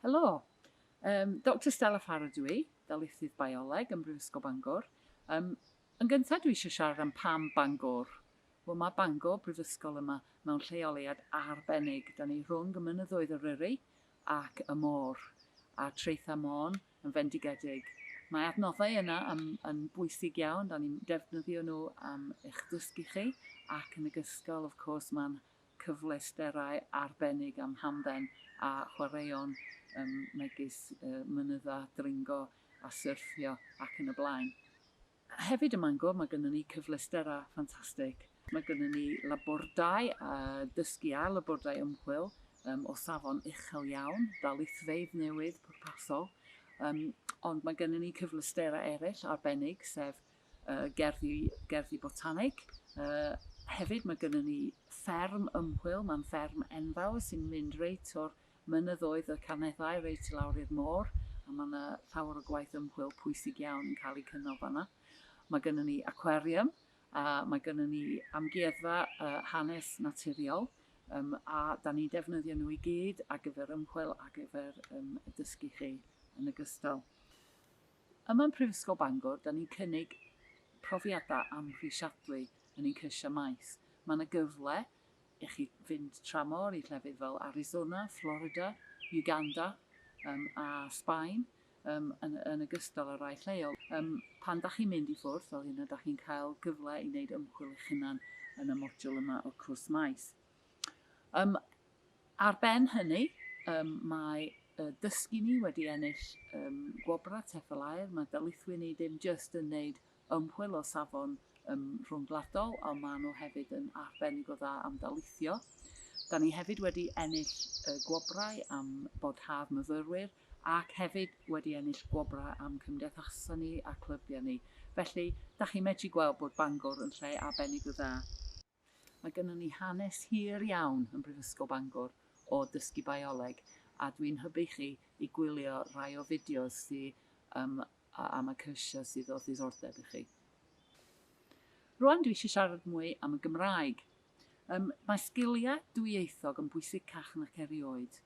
Helo, Doctor Stella Farrow dw i, darlithydd Bioleg ym Mhrifysgol Bangor. Yn gyntaf dwi eisiau siarad am pam Bangor. Wel mae Bangor, brifysgol yma, mewn lleoliad arbennig. Da ni rhwng y mynyddoedd Eryri ac y môr, a traethau Môn yn fendigedig. Mae adnoddau yna yn, yn bwysig iawn, da ni'n defnyddio nhw am eich dysgu chi, ac yn ogystal, of course, mae'n cyfleusterau arbennig am hamdden a chwaraeon megis mynydda, dringo a syrffio ac yn y blaen. Hefyd ym Mangor mae gynnon ni cyfleusterau ffantastig. Mae gynnon ni labordai dysgu a labordai ymchwil o safon uchel iawn, darlithfeydd newydd pwrpasol, ond mae gynnon ni cyfleusterau eraill arbennig, sef gerddi, gerddi botanig. Hefyd mae gynnon ni fferm ymchwil, mae'n fferm enfawr sy'n mynd reit o'r mynyddoedd y Carneddau reit i lawr i'r môr, a mae yna llawer o gwaith ymchwil pwysig iawn yn cael ei cynnal fanna. Mae gynnon ni aquarium, a mae gynnon ni amgueddfa hanes naturiol, a da ni'n defnyddio nhw i gyd ar gyfer ymchwil ar gyfer dysgu chi yn ogystal. Yma ym Mhrifysgol Bangor, 'da ni'n cynnig profiadau amhrisiadwy yn ein cyrsiau maes. Mae 'na gyfle i chi fynd tramor i llefydd fel Arizona, Florida, Uganda um, a Sbaen, um, yn, yn ogystal â rhai lleol. Um, pan da chi'n mynd i ffwrdd fel hynna, da chi'n cael gyfle i wneud ymchwil eich hunan yn y modiwl yma o'r cwrs maes. Um, Ar ben hynny, yym mae yy dysgu ni wedi ennill yym gwobrau TEFL Aur. Mae darlithwyr ni ddim jyst yn wneud ymchwil o safon yym rhyngwladol, ond maen nhw hefyd yn arbennig o dda am darlithio. Da ni hefyd wedi ennill yy gwobrau am boddhad myfyrwyr ac hefyd wedi ennill gwobrau am cymdeithasau ni a clybiau ni. Felly, da chi'n medru gweld bod Bangor yn lle arbennig o dda. Mae gynnon ni hanes hir iawn yn Brifysgol Bangor o dysgu bioleg a dwi'n hybu chi i gwylio rhai o fideos sy um, am y cyrsiau sydd o ddiddordeb i chi. Rwan dwi eisiau siarad mwy am y Gymraeg. Mae sgiliau dwyieithog yn bwysicach nac erioed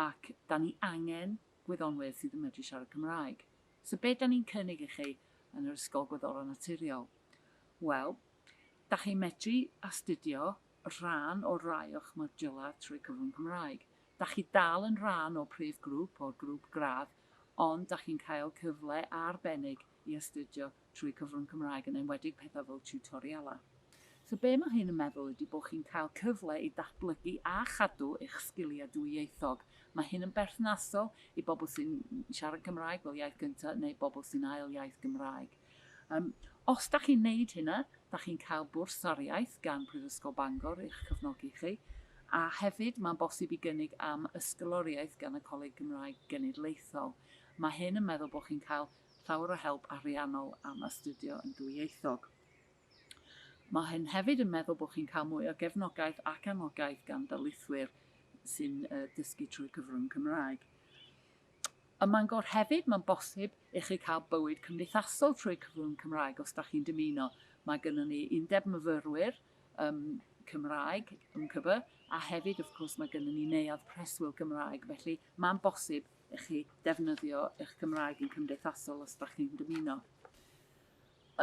ac da ni angen gwyddonwyr sydd yn medru siarad Cymraeg. So be da ni'n cynnig i chi yn yr Ysgol Gwyddorau Naturiol? Wel, Da chi'n medru astudio rhan o rai o'ch modiwlau trwy cyfrwng Cymraeg. Da chi dal yn rhan o'r prif grŵp, o'r grŵp gradd, ond da chi'n cael cyfle arbennig i astudio trwy cyfrwng Cymraeg, yn enwedig pethau fel tiwtorialau. So be mae hyn yn meddwl ydy bod chi'n cael cyfle i datblygu a chadw eich sgiliau dwyieithog. Mae hyn yn berthnasol i bobl sy'n siarad Cymraeg fel iaith gyntaf neu bobl sy'n ail iaith Gymraeg. Os da chi'n neud hynna, da chi'n cael bwrsariaeth gan Prifysgol Bangor i'ch cefnogi chi, a hefyd mae'n bosib i gynnig am ysgoloriaeth gan y Coleg Cymraeg Genedlaethol. Mae hyn yn meddwl bod chi'n cael llawer o help ariannol am astudio yn dwyieithog. Mae hyn hefyd yn meddwl bod chi'n cael mwy o gefnogaeth ac anogaeth gan darlithwyr sy'n dysgu trwy cyfrwng Cymraeg. Ym Mangor hefyd, mae'n bosib i chi cael bywyd cymdeithasol trwy cyfrwng Cymraeg os da chi'n dymuno. Mae gynnon ni Undeb Myfyrwyr um, Cymraeg, MCB, a hefyd, wrth gwrs, mae gynnon ni Neuadd Preswyl Gymraeg, felly mae'n bosib i chi defnyddio eich Cymraeg yn cymdeithasol os da chi'n dymuno.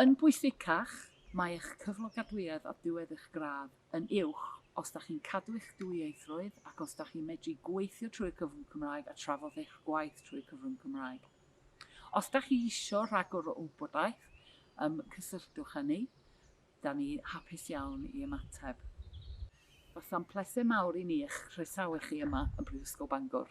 Yn bwysicach, mae eich cyflogadwyedd ar ddiwedd eich gradd yn uwch os dach chi'n cadw eich dwyieithrwydd ac os dach chi'n medru gweithio trwy'r cyfrwng Cymraeg a trafod eich gwaith trwy'r cyfrwng Cymraeg. Os dach chi isio rhagor o wybodaeth, um, cysylltwch â ni. Da ni hapus iawn i ymateb. Fasa'n pleser mawr i ni eich croesawu chi yma yn Brifysgol Bangor.